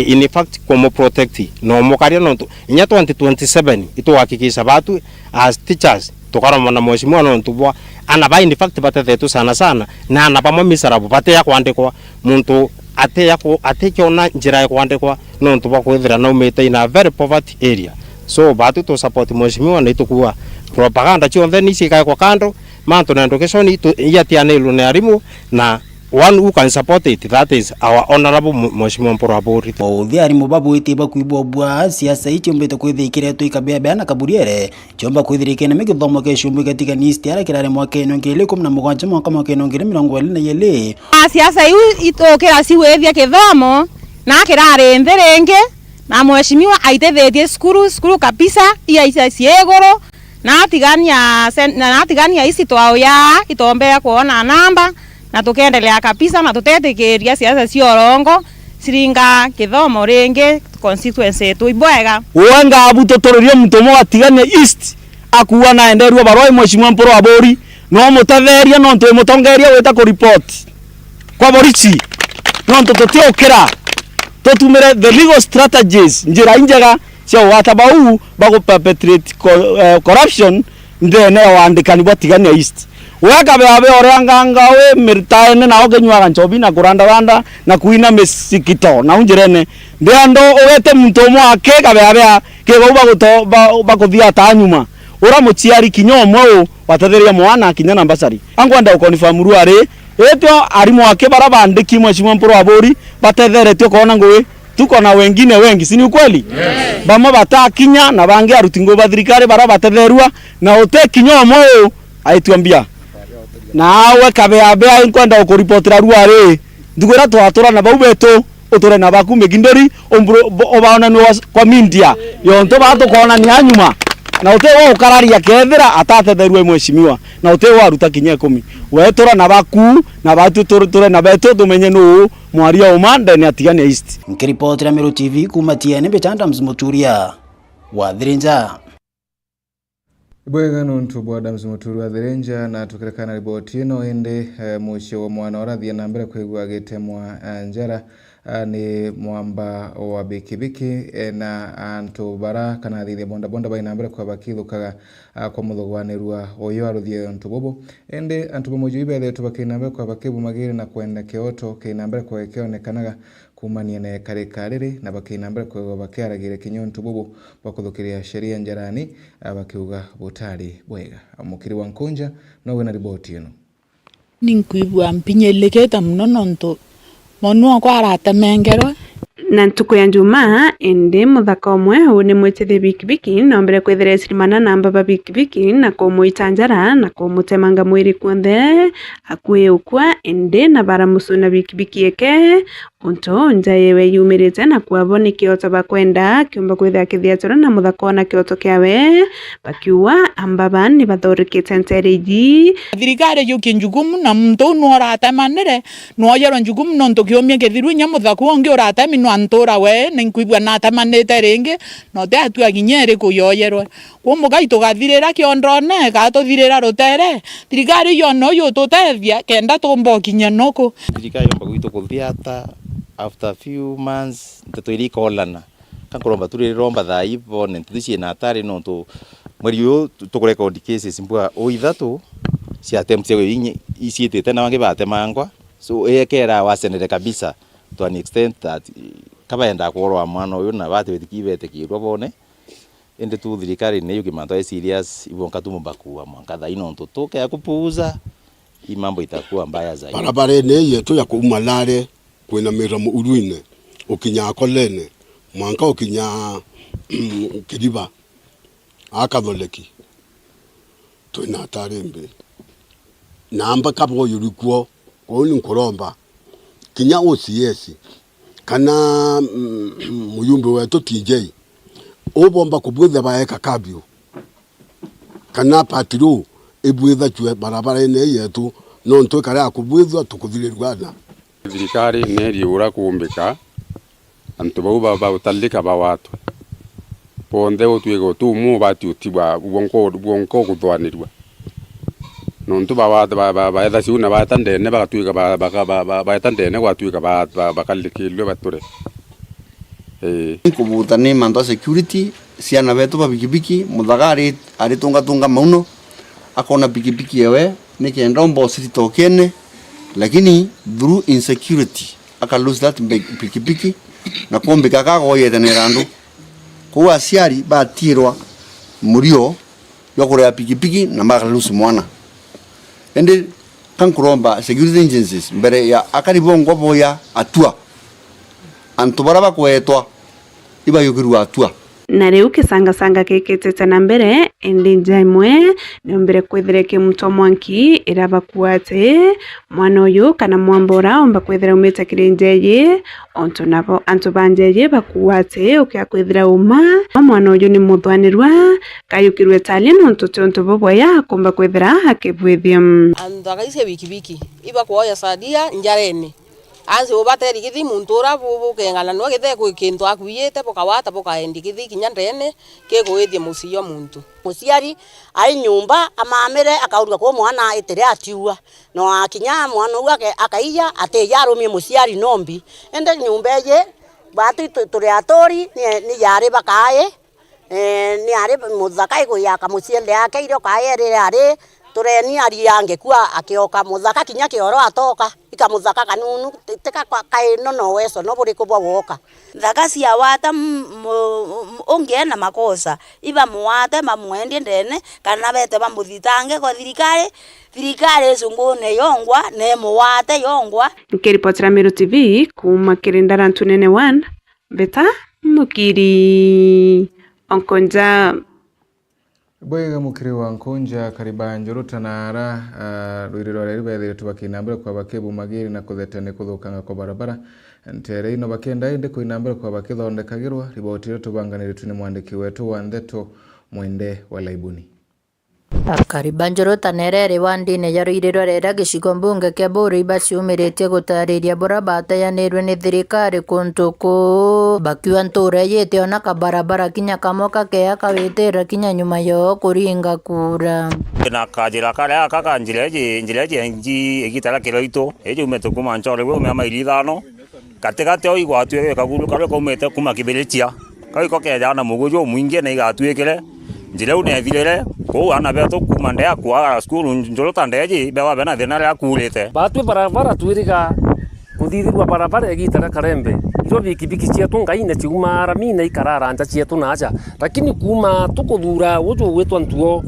in fact, kumu protect na umukaria, nontu inya twenty twenty-seven ituhakikisha batu as teachers tukaromana mheshimiwa nontu bwa ana ba, in fact, batethetwe sana sana, na ana bamwe miserabu batia kwandikwa, muntu atia ku-, atikiona njira ya kwandikwa nontu bwa kwithira naumite in a very poverty area. So, batu tu support mheshimiwa na itukuwa propaganda cionthe ni cikaekwa kando, mantu na education itu-, iatianirwe ni arimu na one who can support it, that is our honorable Mheshimiwa Mpuru Aburi. Mauthi arimu babwiti bakwibwa bwa siasa icio mbite kwithikire tu ikabea bea na Kaburiere. Ciomba kwithirikene mi githomo kia ciumbu kia Tigania East aria kirari mwakene wa ngiri ikumi na mugwanja mwaka mwakene wa ngiri mirongo iri na iiri. Na siasa iu itukira ciwithia kithomo, na kirari nthi ringi, na mheshimiwa aitithitie cukuru, cukuru kabisa, ia icia cia iguru, na Tigania sen-, na Tigania East twauya itombere kwona namba, na tukendelea kabisa, na tutetikiria siasa cia urongo ciringa kithomo ringi constituency yetu. Ibwega. Uwe ngabu tuturirie muntu umwe wa Tigania East akuua naenderua barua i Mheshimiwa Mpuru Aburi, no mutetheria nontu imutongeria gwita ku report kwa borici, nontu tutiukira tutumire the legal strategies, njira injega cia ugwata bau bagu perpetrate co-, eh, corruption ndene ya wandikani bwa Tigania East. We kabeabea uria nganga wi miritaene na ukinyuaga nchobi na kurandaranda na kuina misikito nau njirene, ndi andu ugete muntu umwe aki kabeabea kigou baguto-, ba-, bakuthiata nyuma. Ura muciari kinya umwe u watetheria mwana kinya na mbacari. Ankwenda ukonifirm ruari, itio arimu aki bara bandiki Mheshimiwa Mpuru Aburi batetheretio koona ngugi, tuko na wengine wengi, si ni ukweli? Yes. Bamwe batakinya na bangi aruti ngugi ba thirikari bara batetherua na uti kinya umwe u aitwa mbia. Nawe kabeabea, inkwenda ukuripotera ruari, nthuku iria twatura na bau betu, uture na baku migindori, umburu-, bo-, ubaonanua kwa media, yontu baa tukoonania nyuma, na uti we ukararia kethira atatetherua i mheshimiwa, na uti we aruta kinya ikumi. We tura na baku, na batu tur-, ture na betu, tumenye nuu mwaria uma ndene ya Tigania East. Nkiripotera Meru T V kuuma Tiene, mbita Adams Muturia wa Thirinja. Ibwega nontu bwa Adams Muturi wa Thirinja, na tukirekana na riboti ino, indi, eh, mucii wa mwana uria athii na mbere kwigua agitemwa, eh, njara, eh, ni mwamba wa bikibiki, eh, na antu bara kana athithia bodaboda bai na mbere kwa bakithukaga, ah, kwa muthugwanirua uyu aruthie untu bubu. Indi antu ba mucii bethetwe bakina mbere kwa bakibumagire na kwenda kioto kina mbere kwa kionekanaga kumania na ikarika riri, na bakina mbere kwigua bakiaragira kinya untu bubu bwa kuthukiria sheria njarani, a, bakiuga butari bwega. Mukiri wa Nkunja nowe na riboti ino. Ni nkwigua mpinyilikite mono nontu mwanokwa aratemengerwe. Na ntuku ya Jumaa, indi muthaka umwe uu ni mwitithia bikibiki noombire kwithira ecirimana na amba ba bikibiki na kumwita njara na kumutemanga mwiri kwonthe akui ukua, indi na baramucuna bikibiki eke. Untu nja yewe yumirite na kwabo ni kioto bakwenda kiumba kwithira kithiatirwe na muthaka ona kioto kiawe, bakiuga amba ba ni bathurikite nteere iji. Thirikari yukie njukumu na muntu uu nworatemanire, nwoyerwe njukumu nontu kiumia kithiru inya muthaka uu ungi uratemi nwantura we, ni nkwigua natemanite ringi, na uti atua kinya iriku yoyerwe. Kuu mugai tugathirira kiondone, kana tuthirira rutere, thirikari yone uyu ututethia kenda tumba ukinya nuku. Thirikari yomba gwitu kuthiata after few months, nteto iria ikolana. Ka nkuromba tu riromba thaa ii bone nteto ici ciina atari, nontu mweri uyu tu-, tukurecord cases mbwa o ithatu cia attempt cia inya iciitite na bangi batemangwa. So, ekera wacenere kabisa to an extent that, eh, ka baendaa kworwa mwana uyu na bati betiki-, betikirwa bone. Indi tu thirikari ni yuki mantu ai serious, ibonka tu mumba kuua mwanka thaa ino ntu tukea kupuuza, i mambo itakuwa mbaya zaidi. Barabarene yetu ya kuuma Lare kwinamira Muurwine, ukinya Akolene, mwanka ukinya Kiriba, a Kathoreki, twina atari mbi. Na amba kaboyuri kuo, kwou ni nkuromba, kinya O C S, kana, mm, muyumbe wetu T J, ubomba kubwithia baeka kabio, kana patrol ibwithacue barabarene yetu, nontu ikare ya kubwithua tukuthirirua na. Thirikari neriura kuumbika, antu bau ba-, bautalika bawatwe. Bonthe utwika uti umwe ubati utibwa bwonko, bwonko kuthwanirua. Nontu bawa-, ba-, ba-, baetha ciu na baeta ndene, bagatwika ba-, baka-, ba-, ba-, baeta ndene gwatwika ba-, ba-, bakalikilwe bature. Ii. Nkubuta ni mantu a security, ciana betu ba bikibiki, muthaka ari, aritungatunga mauno, akona bikibiki yewe, nikenda omba ucirita ukiene, lakini through insecurity, aka lose that big-, pikipiki, na kumbika akagoyete na irandu. Kou aciari batiirwa murio jwa kuria pikipiki na maka lose mwana. Indi ka nkuromba security agencies, mbere ya akari bongwa boya atua, antu baria bakwetwa ibayukirua atua. Na riu kisangasanga gikitite na mbere, indi nja imwe niombire kwithira ikimutwa mwanki iria bakuuga ati mwana uyu kana mwamba uria aumba kwithira aumite kiri nja iji, ontu nabo antu ba nja iji bakuuga ati ukia kwithira uma mwana uyu ni muthwanirwa, kayukirwe tali nontu ti untu bubwega akumba kwithira akibwithia. Antu akaisia bikibiki ibakuoya sadia njarene. Ansi ubateri kithi muntu uria bu-, bukeng'ana nwe githe kwi kintu akuiyite, bukawata bukaendi kithi kinya ndene, kigwithie mucii jwa muntu. Muciari ai nyumba amamire, akaurua kuu mwana itire atiua. No akinya mwana uu ake-, akaija, atija arumie muciari nombi. Indi nyumba iji, batu tu-, turi aturi, ni, ni yari bakaai, eh, ni ari muthaka iguya kamuciende ake irio kaerire ari, Tureni ariange kua akioka muthaka kinya kioro atoka, ika muthaka kanunu, ti-, tika kwa-, kaino no weso no buriku bwa woka. Nthaka cia wata m-, mu-, ungi ena makosa, ibamuwate bamwendie ndene, kana bete bamuthitange kwa thirikari, thirikari icungune yongwa, na imuwate yongwa. Nkiripotera Meru T V kuuma kiri Ndaratu Nene one, Mbeta Mukiri Onkonja. Bwega mukiri wa Nkunja, kariba njuru tanara, ah, rwiri rwa reri bethiritwe bakinambira kwa bakibumagiri na kutheta ni kuthukanga kwa barabara. Ntere ino bakenda indi kuinambira kwa bakithondekagirwa, riboti iria tubanganiritwe ni mwandiki wetu wa ndeto Mwende wa Laibuni. Akari ba Njoro Tanere iri wandine ya Ruiriro rera gicigo mbunge kia Buru ibaciumiritie gutariria buria bateanirwe ni thirikari kuntu kuu, bakiuga ntura iji itiona kabarabara kinya kamwe kakea kawitira kinya nyuma yoo kuringa kura. Na kanjira karia aka ka njira iji, njira iji nji igita ria kiraitu, iji umite kuma Nchoro igwe umea maili ithano, gatigati au igwatuire kaguru karia kaumite kuma Kibirichia. Kau iko keejaga na muguju umwingi na igatuikire. Njira iu neethirire, kwou aana beetu kuuma ndea kwagara cukuru Njuru ta ndeeji, bewa bena thiina riria kuurite. Baatwi barabara twiriga kuthithirua barabara igiita ria karembe. Irio bikibiki cieetu Ngai na ciumaa ramine ikarara nja cieetu na aja. Lakini kuuma tukuthuura uju ugwitwa Ntuo,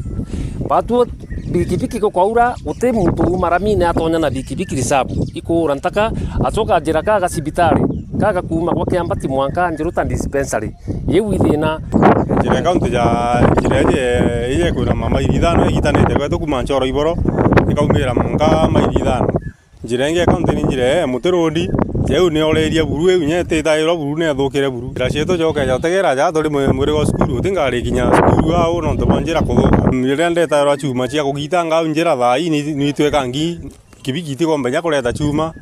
baatwi bikibiki gukwaura, guti muntu uuma ramine atonya na bikibiki reserve. Ikuura ntaka, acoka njira kaga cibitari, kaga kuuma gwa Kiambati mwanka Njuru ta dispensary. Iu i thiina. Njira ya kaunti ja, njira iji, iji ikwina ma maili ithano igitanite gwetu kuuma Nchoro Iboro, ikaumira mwanka maili ithano. Njira ingi ya kaunti ni njira ya Muti Road, ja iu ni oreria buru, iu inya ititairwa buru, ni athukire buru. Njira cietu ja ukeja utegera ja turi mwi-, mwiri gwa cukuru, uti ngari kinya cukuru au nontu bwa njira kuthuka. Riria ndetairwa chuma cia kugitanga au njira thaa ii ni, ni itwika ngi Bikibiki itikomba inya kureta chuma,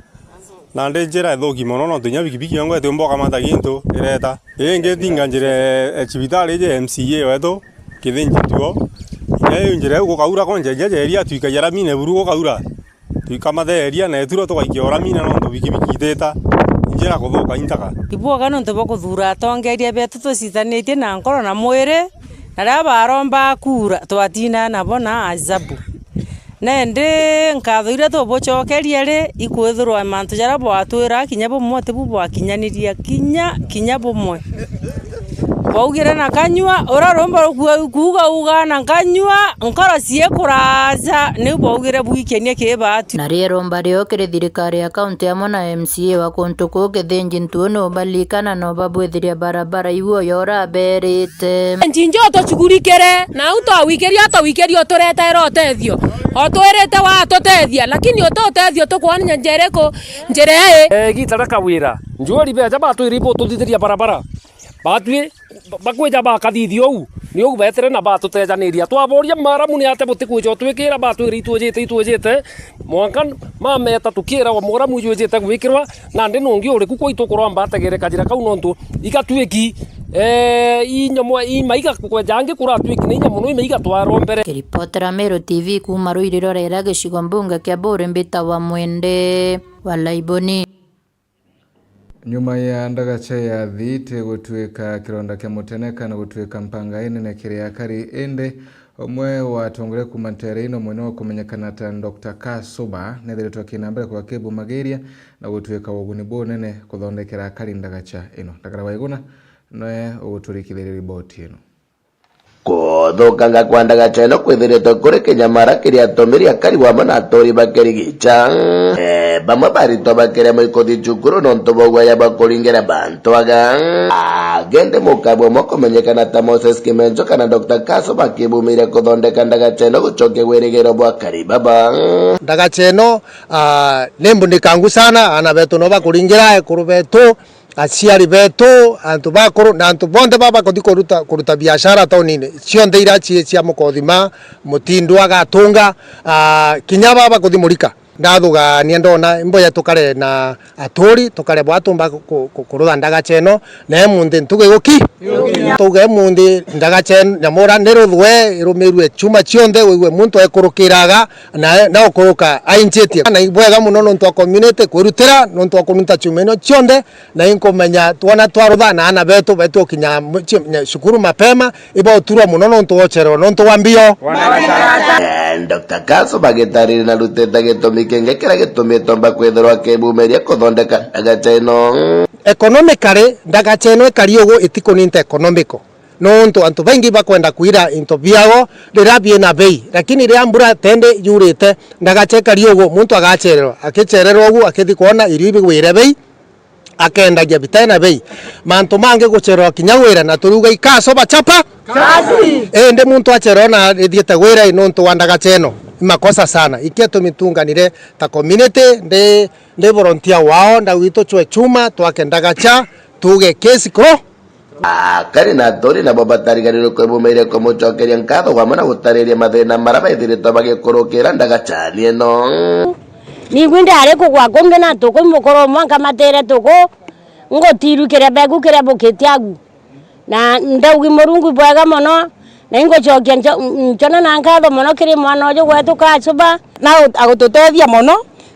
nandi njira ithuki mono, nontu inya bikibiki yongwa itiumba ukamata gintu ireta. Ii ingi tinga njira e cibitari iji M C A wetu, Kithinji Ntuo. Inya iu njira iu gukaura konja inya jeria twikagia ramine buru gukaura. Twikamatheria na ituro tugaikia o ramine nontu bikibiki itita. Njira kuthuka intaka. Ibwoga nontu bwa kuthuura atongeria betu tucitanitie na nkoro na mwiri, na riria baromba kura, twatinaa nabo na ajabu. Na indi nkatho iria tubucokerie ri, ikwithirwa mantu jaria bwatwira kinya bumwe tibu bwakinyaniria, kinya, kinya bumwe. Bwaugire na kanyua, uria rumba rukua kuuga uga na nkanyua, nkoro ciikuraja, niu bwaugire bwikenie kii batu. Na rio iromba rio kiri thirikari ya kaunti amwe na M C A wa kuntu kuu Kithinji Ntuo nubalika na nobabwithiria barabara iu uyo uraberite. Nji njo tucugurikire, na au twawikiria, twawikiria uturetere utethio. Otwirite watutethia, lakini uti utethio tukwona njira iriku, njira ii. Eh, igiita ria Kawira, njuuri beeja batwire ibututhithiria barabara. Batwi, ba-, bakwija bakathithia uu, ni uu beetire na batutejaniria. Twaboria, "Maramu ni atia butikwija utwikira?" Batwire, "Itwijite, itwijite." Mwanka mameta tukiiragwa muramu ijwijite gwikirwa, nandi nungi uriku kwaitu kuromba ategere kajira kau nontu igatwiki, eh, inyamwe, imaiga kweja angi kuratwiki na inya mono imaiga twarombere. Kiripotera Meru T V kuuma Ruiriro rera gicigo mbunge kia Buri mbitawa Mwende wa Laiboni. Nyuma ya ndagaca ya thiiti gutuika kironda kia mutene kana gutuika mpanga inene kiri akari, indi umwe wa atongoria kuuma nteere ino, mwene wa kumenyekana ta Doctor Kasuba, nethiritwe akina mbere kwa kibumagiria na gutuika wa uguni bunene kuthondekera akari ndagaca ino. Ndagara Waiguna noe uguturikithiria riboti ino. Kuthukanga kwa ndagaca ino kwithiritwe kuri kinyamara kiria atumiri, akari wamwe na aturi bakirigica. Eh, bamwe baritwa bakiremwa ikuthi cukuru nontu bwa guoya bwa kuringira bantu aga. Agende mukabua umwe kumenyekana ta Moses Kimenjo kana Doctor Kaso bakibumire kuthondeka ndagaca ino gucokia wirigiro bwa akari baba. Ndagaca ino, ah, ni mbunikangu sana, aana betu no bakuringira, ekuru betu, aciari betu, antu bakuru, na antu bonthe baba bakuthi kuruta, kuruta biashara taunine, cionthe iria cii cia Mukothima, Mutindwa, Gatunga, aa, kinya baba bakuthi Murika. Ndathugania ndona imboya tukare na aturi, tukare bwa tumba ku-, ku-, kurutha ndagaca ino, na imunthi ntugi guki. Tuge imunthi ndagaca ino, nyamura ni ruthwe, irumirue chuma cionthe, wigue muntu ekurukiraga, na, na ukuruka ainjitie. Na ibwega muno nontu wa community kwirutira, nontu wa kurunta chuma ino cionthe, na inkumenya twona twarutha na aana betu betu gukinya mu-, chi-, nya-, cukuru mapema, iba uturwa muno nontu wa uchererwa nontu wa mbio. Eh, Doctor Kaso bagitariri na rutite gitumi kingi kiria gitumitwe mba kwithirwa akibumiria kuthondeka ndagacha ino. Economically, ndagacha ino ikari ugu itikuninte economical. Nontu antu baingi bakwenda kwira into biao riria biina bei, lakini riria mbura tende yurite, ndagacha ikari ugu, muntu agachererwa, akichererwa ugu, akithi kwona irio ibigwire bei, akendagia bitena bei. Mantu mangi guchererwa kinya gwira, na turiuga ikaso bachapa. Kazi. Indi muntu achererwa na ithiite gwira nontu wa ndagacha ino, ni makosa sana. Ikio tumitunganire ta community, ndi, ndi volunteer wao, ndauga ituchwe chuma, twake ndagacha, tuge case kro. Akari na aturi nabo batariganirwe kwibumiria kumucokeria nkatho, gwamwe na gutariria mathina maria baithiritwe bagikurukira ndagachani ino. Ningwi ndari kugwa kungi na tuku, mukuru mwanka matire tuku, ngutirukire beku kiria bukiti agu. Na ndaugi Murungu bwega mono, na ingucokia ncho-, nchona na nkatho mono kiri mwana uju gwetu Kachuba. Na ut-, agututethia mono,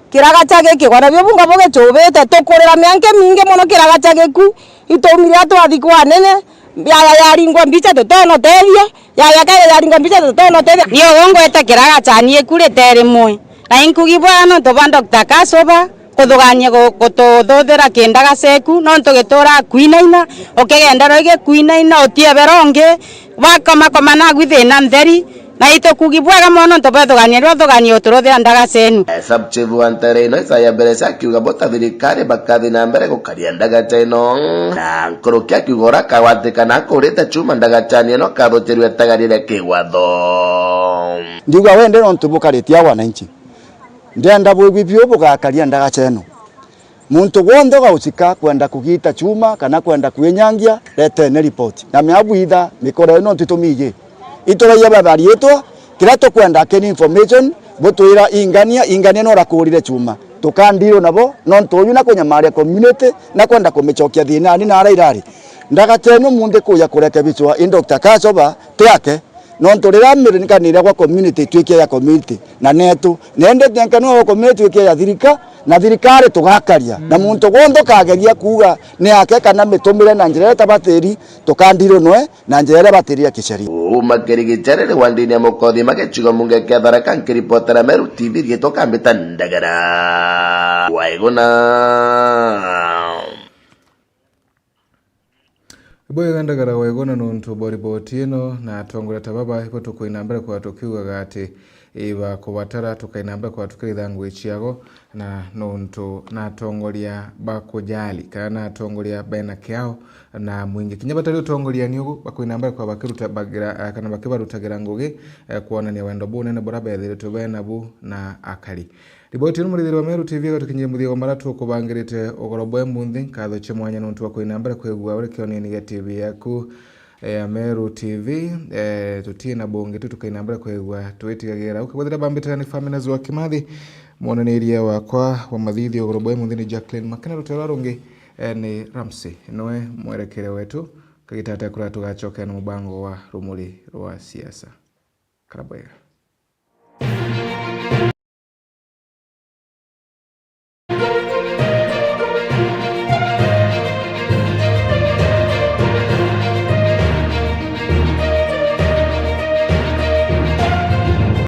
kiragacha giki, kwana bio bunga bugicubite, tukurira mianka imingi mono kiragacha giku, itaumire twathi kwa anene, yaya yaringwa mbicha tutonotethia, yaya kaya yaringwa mbicha tutonotethia. Nio ngwete kiragacha ni iku rite rimwe, na inkugi bwega nontu bwa Doctor Kachuba, kuthugania gu-, gututhuthira kindagacha iku, nontu gituraa kwinaina, ukigenderwa igikwinaina, utiebera ungi, bakomakoma nagu thina ntheri, na itukugi bwega mono nontu bwethugania rio thugania uturuthira ndagacha inu. Eh, Sub Chief wa ntere ino Isaya Mberecha akiuga bo ta thirikari bakathi na mbere gukaria ndagacha ino, na nkuruki akiuga uria akagwatikana akurite chuma ndagachani ino akathuchirua itagaria ria kigwatho. Ndiuga wende nontu bukaritie a wananchi. Ndienda bwigwi biu bugakaria ndagacha ino. Muntu gwonthe ugauchika kwenda kugita chuma kana kwenda kwinyangia, retene report. Na miabu itha mikoro ino ntitumiji. Ituraia baba riitwa, kiria tukwenda akeni information, butwira ingania, ingania no urakurire chuma. Tukandirwo nabo, nontu uyu na kunyamaria community, na kwenda kumicokia thinani na ara irari. Ndagacha ino munthi kuja kurekebishwa i Doctor Kachuba, ti ake. Nontu riria miringanire gwa community itwike ya community na netu, na indi nkenkanua gwa community itwike ya thirika, na thirikari tugakaria. Na muntu gwonthe ukageria kuuga ni ake kana mitumire na njira iria itabatiri, tukandirwo nwe na njira iria batiri ya kisheria. Uma kirigichere ri wa ndini ya Mukothima gicigo munge kia Tharaka, nkiripotera Meru T V, riitwa Kambita Ndagara. Waiguna. Bwega Ndagara Waiguna nontu bwa riboti ino, na atongoria ta baba ibo tukwina mbere kwa tukiugaga ati ibakubatara tukaina mbere kwa tukiritha ngugi ciago, na nontu na atongoria ba kujali kana na atongoria bena kiao na mwingi kinya batari utongoria ni ugu bakwina mbere kwa bakiruta bagira, eh, kana bakibarutagira ngugi, eh, kwonania wendo bunene buria bethiritwe benabu na akari. Riboti ino murithiri wa Meru T V igatukinyia muthia wa maria tukubangirite ugoro bwa munthi. Nkatho cia mwanya nontu bwa kwina mbere kwigua uri kionini gia T V yaku, eh, ya Meru T V. Eh, tutina bungi tu tukaina mbere kwigua twitigagira. Ukigwethira bambitira ni Famina Zwa Kimathi, mwonaniria wakwa wa mathithio ugoro bwa munthi ni Jacqueline Makena, rutero rwa rungi, eh, ni Ramsey. Noe mwerekere wetu, kagitata kura tugacokea na mubango wa rumuri rwa siasa. Kara bwega.